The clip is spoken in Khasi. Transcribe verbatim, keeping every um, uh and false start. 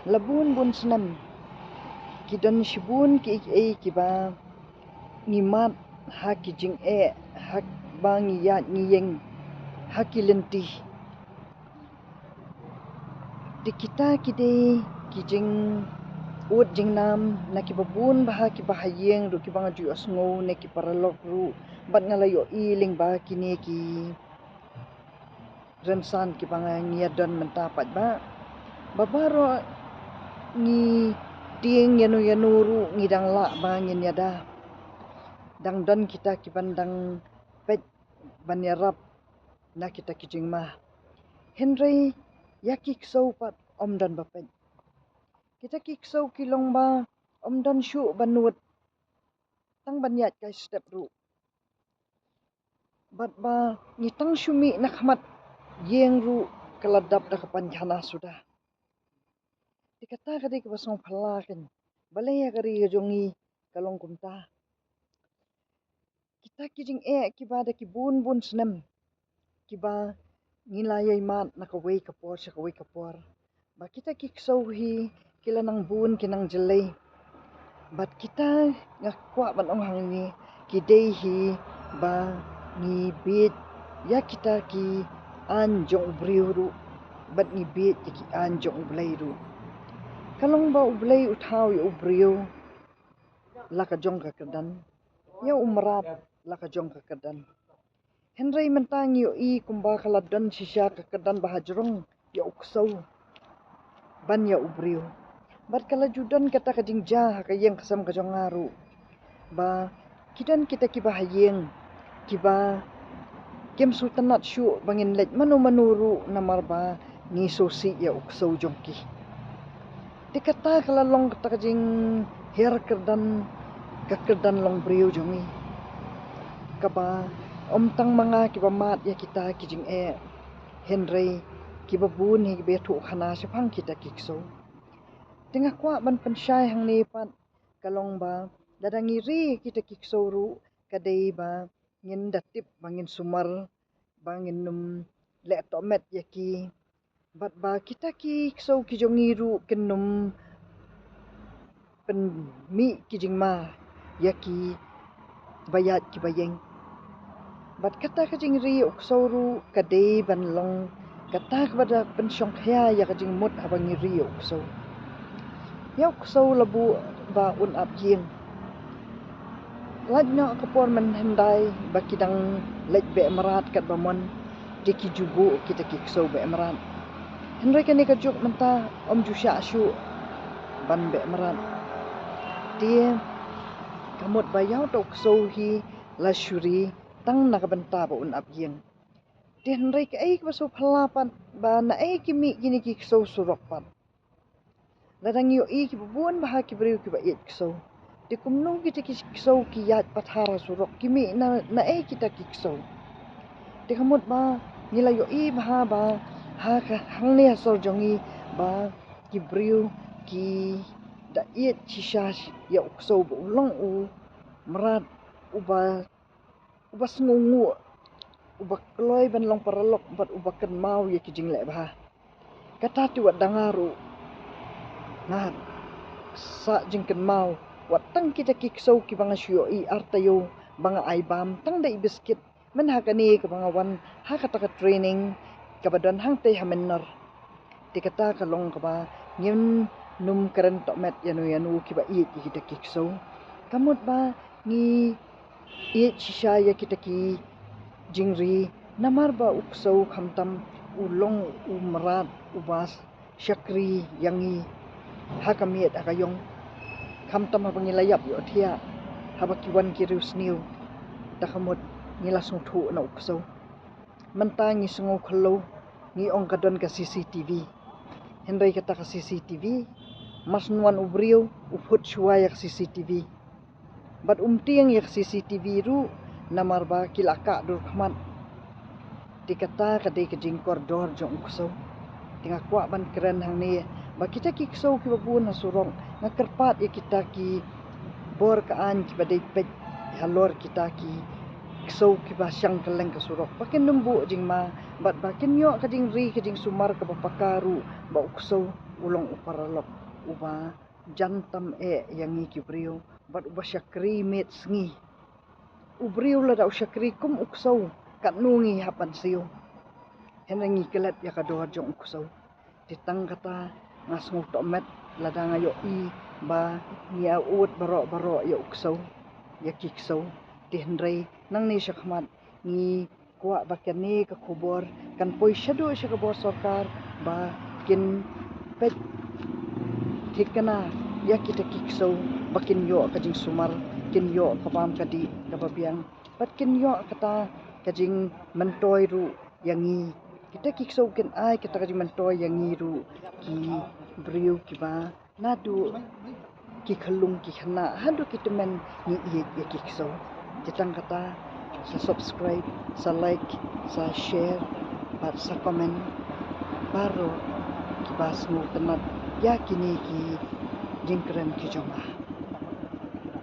La bun bun snem ki don shibun kiei kiei kiba ngi mad ha ki jingeh, haba ngi ïaid ngi ïeng ha ki lynti. Te kita ki dei ki jingud jingnam na kiba bun bha kiba ha ïing ruh kiba nga ju ïohsngew ne ki paralok ruh, bad nga la ïohi lyngba kine ki rynsan kiba nga ngi ïa don mynta pat ba, ba baroh ngi tieng ïano ïano ruh ngi dang lah ba ngin ïada. Dang don kita kiban dang peit ban ïarap na kita ki jingma. Hynrei ïa ki ksew pat ym don ba peit. Kita ki ksew ki long ba ym don shuh ba nud tang ban ïaid kai step ruh. Bad ba ngi tang shu mih na khmat ïing ruh ka la dap da ka painkhana suda. Te kata ka dei kaba sngewphylla kein. Balei ha ka ri ka jong ngi ka long kumta? Kita ki jingeh kiba da ki bun bun snem kiba ngi la ïai mad na kawei ka por sha kawei ka por. Ba kita ki ksew hi ki la nang bun ki nang jlei. Bad kita nga kwah ban ong hangne ki dei hi ba ngi bieit ïa kita ki aiñ jong u briew ruh. Bad ngi bieit ïa ki aiñ jong u Blei ruh. Ka long ba u Blei u thaw ïa u briew la ka jong ka kyrdan, ïa u mrad la ka jong ka kyrdan. Hynrei mynta ngi ïohi kumba ka la don shisha ka kyrdan ba hajrong ïa u ksew ban ïa u briew. Bad ka la ju don kata ka jingjia ha ka ïing ka sem ka jong nga ruh. Ba ki don kita kiba ha ïing kiba kim sngewtynnat shuh ba ngin leit mano mano ruh namar ba ngi sngewsih ïa u ksew jong ki. Te kata ka la long kata ka jinghiar kyrdan, ka kyrdan long briew jong ngi. Kaba ym tang ma nga kiba mad ïa kita ki jingeh, hynrei kiba bun hi kiba ïathuh khana shaphang kita ki ksew. Te nga kwah ban pynshai hangne pat ka long ba lada ngi ri kita ki ksew ruh ka dei ba ngin da tip ba ngin sumar, ba ngin ym leh tohmet ïa ki. Bad ba kita ki ksew ki jong ngi ruh kin ym pynmih ki jingma ïa kiba ïaid kiba ïeng. Bad kata ka jingri ïa u ksew ruh ka dei ban long kata kaba da pynshongkhia ïa ka jingmut haba ngi ri ïa u ksew. Ïa u ksew la buh ba un ap ïing. Lait noh ka por mynhyndai ba ki dang leit beh mrad katba mon, te ki ju buh kita ki ksew beh mrad. Hynrei kane ka juk mynta ym ju shah shuh ban beh mrad. Te ka mut ba ïa uta u ksew hi la shu ri tang na ka bynta ba un ap ïing. Te hynrei kaei kaba sngewphylla pat ba naei ki mih kine ki ksew surok pat. Lada ngi ïohi kiba bun bha ki briew kiba ïeit ksew. Te kumno kita ki ksew ki ïaid pathar ha surok, ki mih na, naei kita ki ksew. Te ka mut ba ngi la ïohi bha ba ha ka hangne ha sor jong ngi ba ki briew ki da ïeit shisha ïa u ksew ba u long u mrad uba uba sngewnguh, uba kloi ban long paralok bad uba kynmaw ïa ki jingleh bha. Kata te wat da nga ruh nga sah jingkynmaw, wat tang kita ki ksew kiba nga shu ïohi ar taïew ba nga ai bam tang da i biskit, myn ha kane kaba nga wan ha kata ka training kaba don hangtei ha Mynnar. Te kata ka long kaba ngim nym kren tohmet ïano ïano kiba ïeit ïa kita ki ksew. Ka mut ba ngi ïeit shisha ïa kita ki jingri namar ba u ksew khamtam u long u mrad uba shakri ïa ngi ha ka miet ha ka ïong. Khamtam haba ngi la ïap ïohthiah, haba ki wan ki riewsniew, da ka mut ngi la sngewthuh na u ksew. Mynta ngi sngew khyllew, ngi ong ka don ka C C T V. Hynrei kata ka C C T V, mar shu wan u briew u phut shuwa ïa ka C C T V. Bad um tieng ïa ka C C T V ruh namar ba ki la kah dur khmat. Te kata ka dei ka jingkordor jong u ksew. Te nga kwah ban kren hangne ba kita ki ksew kiba bun ha surok, nga kyrpad ïa kita ki bor ka aiñ kiba dei peit halor kita ki ksew kiba shang kylleng ka surok, ba kin nym buh jingma, bad ba kin ïoh ka jingri ka jingsumar kaba paka ruh, ba u ksew u long u paralok uba jan tam eh ïa ngi ki briew, bad uba shakri miet sngi. U briew lada u shakri kum u ksew, katno ngi hap ban siew. Hynrei ngi klet ïa ka dor jong u ksew. Te tang kata nga sngewtohmet lada nga ïohi ba ngi ïa ud baroh baroh ïa u ksew, ïa ki ksew. Te hynrei nangne shakhmat ngi kwah ba kane ka khubor kan poi shaduh sha ka bor sorkar ba kin peit thikna ïa kita ki ksew ba kin ïoh ka jingsumar, kin ïoh ka bam ka dih kaba biang, bad kin ïoh kata ka jingmyntoi ruh ïa ngi. Kita ki ksew kin ai kata ka jingmyntoi ïa ngi ruh ki briew kiba naduh ki khyllung ki khynnah haduh ki tymmen ngi ïeit ïa ki ksew. Te tang kata, sa subscribe, sa like, sa share bad sa comment baroh kiba sngewtynnat ïa kine ki jingkren ki jong nga.